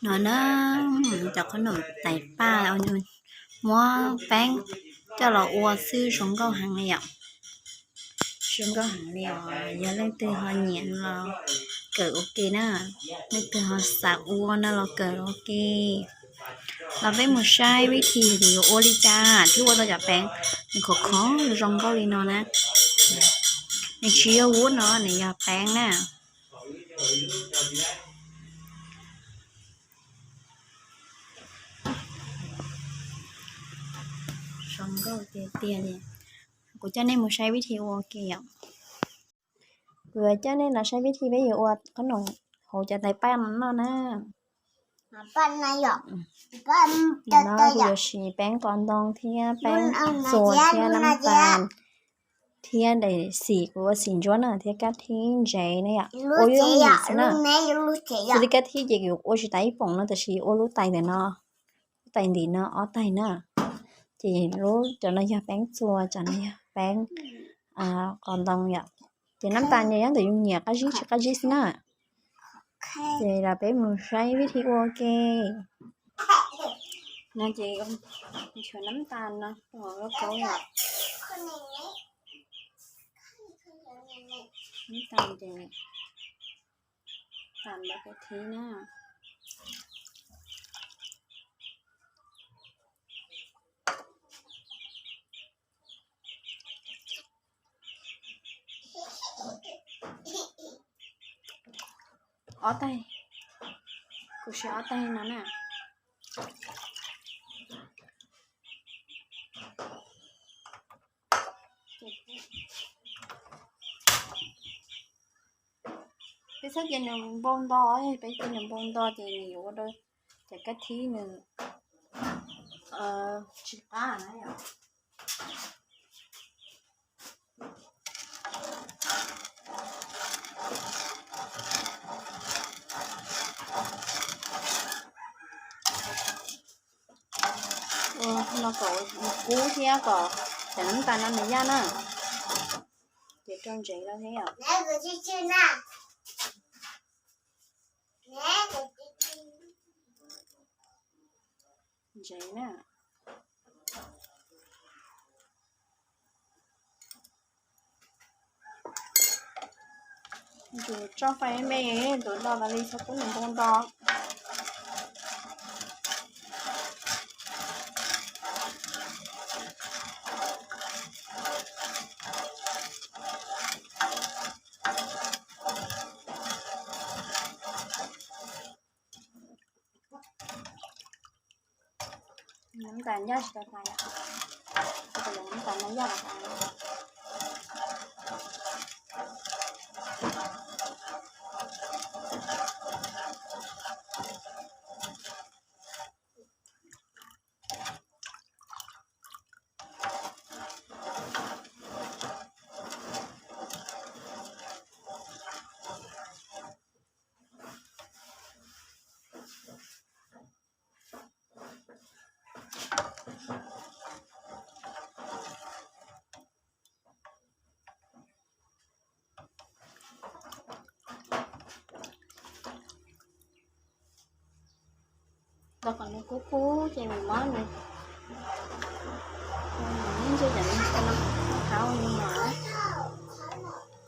No na, cov qhob noom tais paj muab peeb coj los ua xwb zoo nkauj heev li yom. Zoo nkauj heev li os, yog leej twg ho nyiam los kawm ua ke na, leej twg ho xav ua no los kawm ua ke. Los peb mus saib vib thi yuav ua li cas thiaj ua tau cov peeb nws khov khov zoo nkauj li no na. Nws tsis yog wood no, nws yog peeb na. Zoo nkauj tiag tiag li. Kuv coj nej mus saib vib thi ua ke yom. Kuv yuav coj nej los saib vib thi peb yuav ua qhob noom hauv cov tais paj no noj na. No kuv yuav siv peeb qos ntoo thiab peeb txua thiab nab tas thiab daim xim, kuv ua xim ntsuab na thiab kab thib ntsev na yom. Ua yooj yim xwb na. Xws li kab thib ces kuv ua tsis tas ib poom no tab sis ua lub tais ntawm no, lub tais ntim no ob tais na. Ces lub cov no yog peeb txua, cov no yog peeb qos ntoo yom. Ces nab tas nws yeej ntawm yus nyiam qab zib tsis qab zib xwb na. Ces los peb mus saib vib thi ua ke. No ces nchuav nab tas no rau hauv lub kaub yom. Nab tas ces tas npawb kab thib na. Ob tais, kuv siv ob tais no na. Peb txhob cia nws npau nto, peb cia nws npau nto ces nws yuav ua rau cov kab thib nws tsis qab na yom. Ua no kom kub thiab kom cov nab tas no nws yaj na. Ces rau ntsev lawm thiab yom. Ntsev na. Tus tso fais me, tus do tas li txhob pub nws npau nto. Nab tas yaj tsis tau tas yom. Nab tas no yaj tas. Los kom nws kub kub ces mus muab nws, ntsia cov no, qhov no,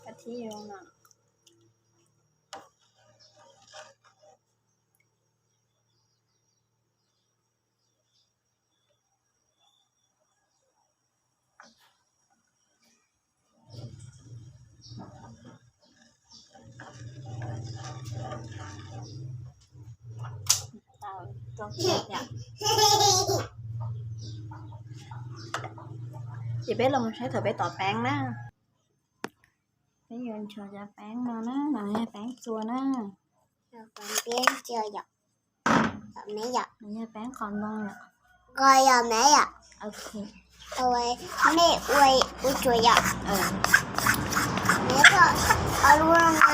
kab thib no. Ces peb los mus saib thaum peb tom peeb na. Peb yuav nchuav cov peeb no na, no yog peeb txua na. Yog peeb qos ntoo yom. Qos yom, me yom. Nej ua ua tsuas yom. Ob lub no na.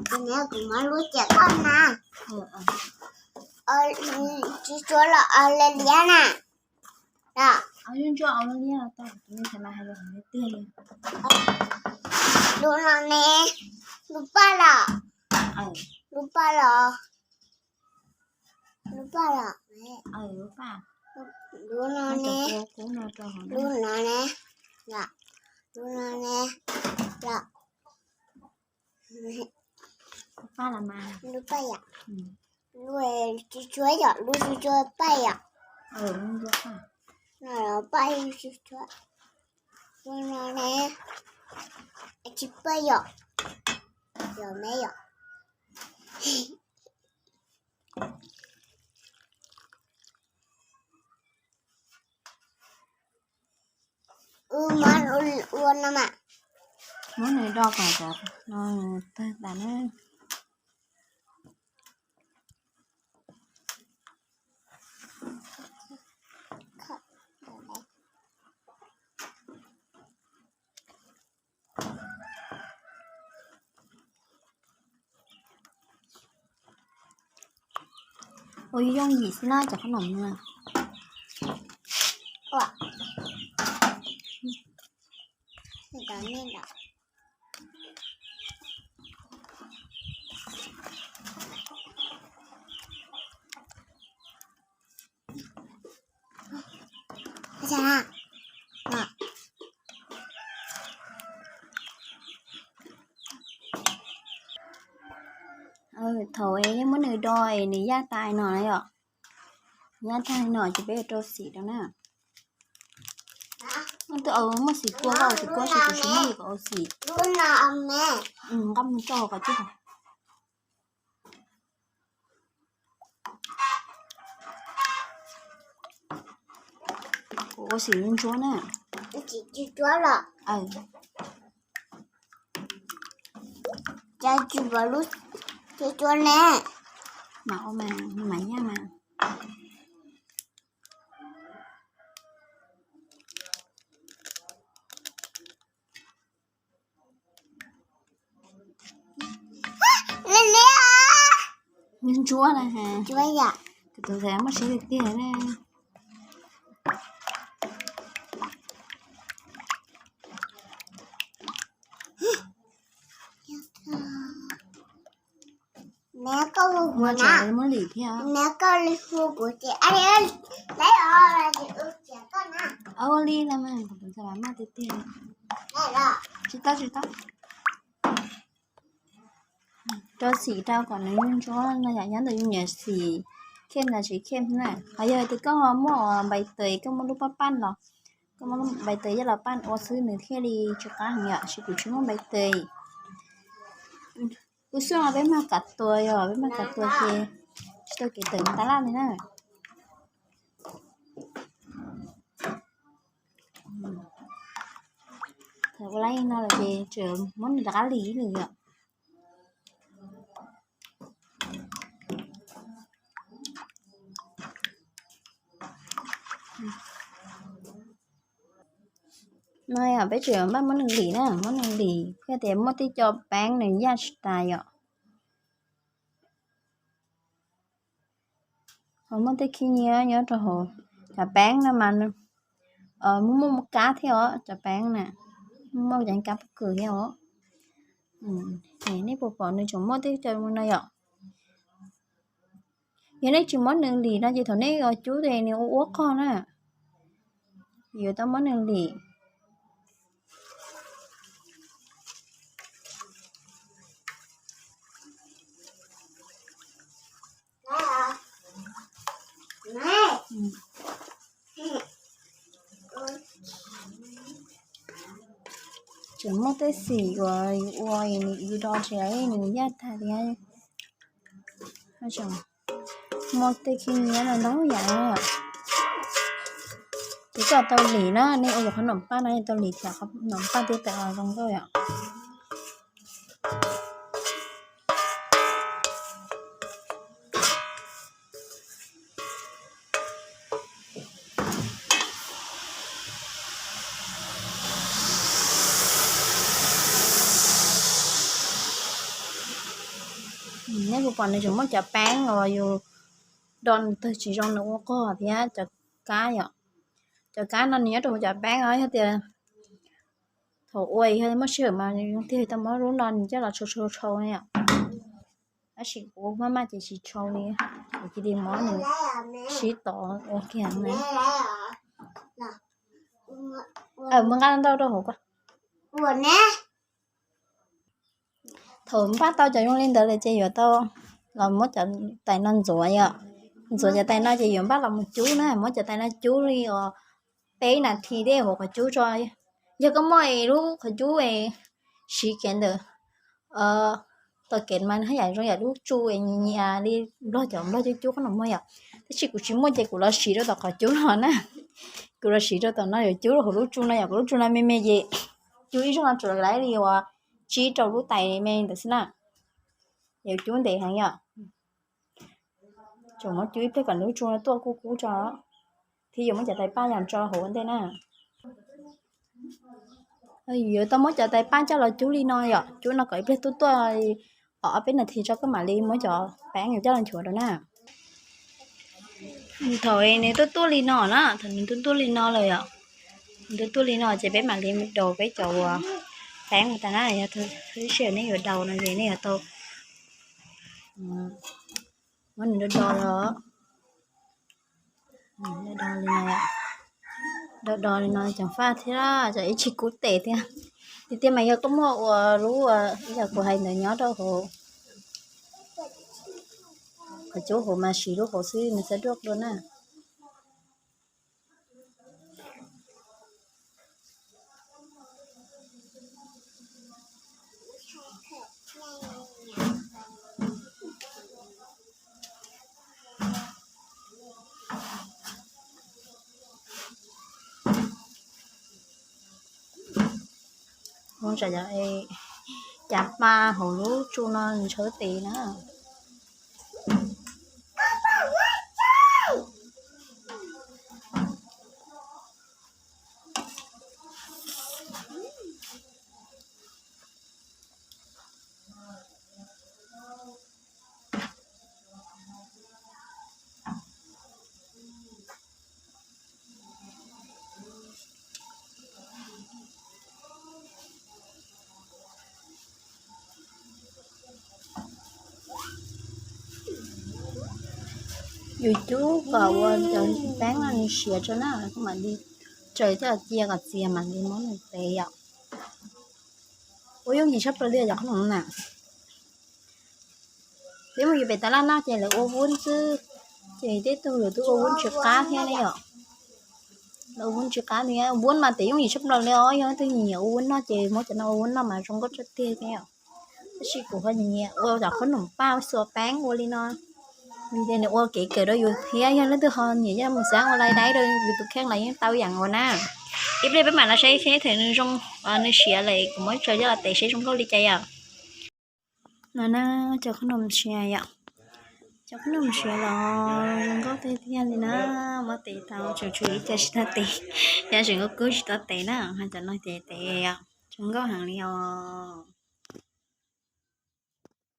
Kuv muab lub ciam toj na. Tsis tsuav los os, liab liab na. Lub no ne, lub paj los, lub paj los. Lub paj yom. Lub no ne, lub no ne, lub no ne, lub paj yom, lub tsuag tsuag yom, lub tsuag tsuag paj yom. No paj tsuag tsuag, lub no ne, tsis paj yom, yom me yom. Wb muab ua no mas. Muab nws do kom cov no tawg tas na. Ua yooj yim xwb na cov qhob noom no. Thaum es yeej muab nws do es nws yaj tas no na yom. Yaj tas no ces peb yuav rau xim rau na. Twb muaj xim kua, koj ua xim kua tsis, kuv tsis muaj li kom ua xim. Nqa mus rau kom cig. Kuv ua xim ntsuab na. Cas tsis pom lub tsuag tsuag ne? Mam ua mas, mam yaj mas. Ntsuab na ha. Kuv tus ntxhais muaj siab tiag tiag na. Muab tsam muab lim thiab. Ua li los mas, kuv tus ntxhais maj tiag tiag. Tsis tau, tsis tau. Rau xim rau kom nws ntsuab no yom, nyob ntawm yus nyiam xim khem los tsis khem na. Ho yog tias koj ho muaj npais tes, koj muaj lub paj paj los, koj muaj npais tes coj los paj ua xwb nws thiaj li tsis qab heev yom, tiam sis kuv tsis muaj npais tes. Kuv xub no peb mag kav tua yom, peb mag kav tua ces tsis tau kev tawm tab laj li na. Thaum ua li no lawm ces tseem muab nws rov qab lim ib lwm yom. No yom, peb tseem npaj muab nws lim na, muab nws lim thiaj tias muaj tej co peeb nws yaj tsis tas yom. Ho muaj tej khib nyiab nyob rau hauv. Cov peeb no mas muaj muaj kab thiab os, cov peeb na, muaj cov kab pob kws thiab os. Nej puas pom nws tseem muaj tej co no yom. Yog nej tsis muab nws lim no ces thaum nej ua cub ces nws ua ua qog na. Yuav tau muab nws lim. Tseem muaj tej xim uas yus ua yus do tsis nws yaj tag thiab. Muaj tej khib nyiab no ntau yam. Ces koj tau lim na, nej ua yus qhov noom paj no tau lim thiab, qhov noom paj thiab tawm los zoo nkauj yom. Nej puas pom nws tseem muaj cov peeb uas yus do nws tawg tsis zoo nws ua qog thiab cov kab yom. Cov kab no nws nyob rau hauv cov peeb os, yog tias thaum ua yog muaj sij hawm mas zoo tiag tau muab lub no nws coj los tshau tshau tshau yom. Tab sis kuv maj maj ces tsis tshau li. Kuv cia li muab nws sib tov ua kiag na. Muab nqaj ntau rau hauv ko. Thaum npaj tau cov zoo li ntawd lawm ces yuav tau los muab cov tais no ntxuav yom. Ntxuav cov tais no ces yuav npaj los mus cub na, muab cov tais no cub li uas peb nas this tej hauv qhov cub tso. Yog koj muaj es lub qhov cub es siv kev ntawm tau kev mas haj yam zoo yam lub tsu es nyias nyias li nplog cov nplog cub cub qhob noom mog yom. Tab sis kuv tsis muaj ces kuv los siv rau tom qhov cub no na. Kuv los siv rau tom no yuav cub rau hauv lub tsu no yom, kuv lub tsu no me me ces cub ib zaug no tsuas laib li uas tsib rau lub tais me ntawd xwb na. Yuav cub ntev heev yom. Tseem muab cub ib pliag kom nws lub tsu no tuaj kub kub tso, thiab yuav muab cov tais paj yam tso hauv ua ntej na. Yuav tau muab cov tais paj coj los cub li no yom, cub no kom ib pliag tuaj tuaj, pom ob peb nas this tso koj mam li muab cov peeb coj los nchuav rau na. Thaum nws tuaj tuaj li no na, thaum nws tuaj tuaj li no lawm yom, nws tuaj tuaj li no ces peb mam li daus peb cov uas peeb tas na, yog lub sij hawm nej yuav daus no ces nej yuav tau muab nws do do los, do do li no ceev faj thiab, tsam ib tsis kub tes thiab. Tiag tiag mas yog koj muaj ua lub, yam kuv hais ntawd nyob rau hauv qhov cub hauv mas siv lub hauv xwb nws txhob duaj dua na. Ua cas cov, cas pa hauv lub tsu no ntshaw tes na. Yus cub kom ua cov peeb no nws siav tso na, mam li tsaws coj cia kom txias mam li muab nws tev yom. Ua yooj yim tshaj plaws li yom qhov no na. Peb mus yus pem tab laj noj ces lawv ua vuab xwb, ces tej tug lawv twb ua vuab tsis qab thiab ne yom. Lawv ua vuab tsis qab thiab, vuab mas tev yooj yim tshaj plaws li os, yog leej twg nyiam ua vuab noj ces muab cov no ua vuab noj mas zoo nkauj tshaj tiag thiab yom. Tab sis kuv ho nyiam ua cov qhob noom paj xuas peeb ua li no, vim tias nws ua kev kawm rau yus thiab, yog leej twg ho nyiam coj mus xav ua laib daib rau yus tus kheej los yeej tau ib yam nkaus na. Ib pliag peb mam los saib seb thaum nws zoo, nws siav lawm kuv muab tsaws coj los tev seb zoo nkauj li cas yom. No na, cov qhob noom siav yom. Cov qhob noom siav los zoo nkauj tiag tiag li na. Muab tev tau tseem tshuav ib co tsis tau tev, yog tseem nkauj kub tsis tau tev na, ho cov no ces tev yom, zoo nkauj heev li os.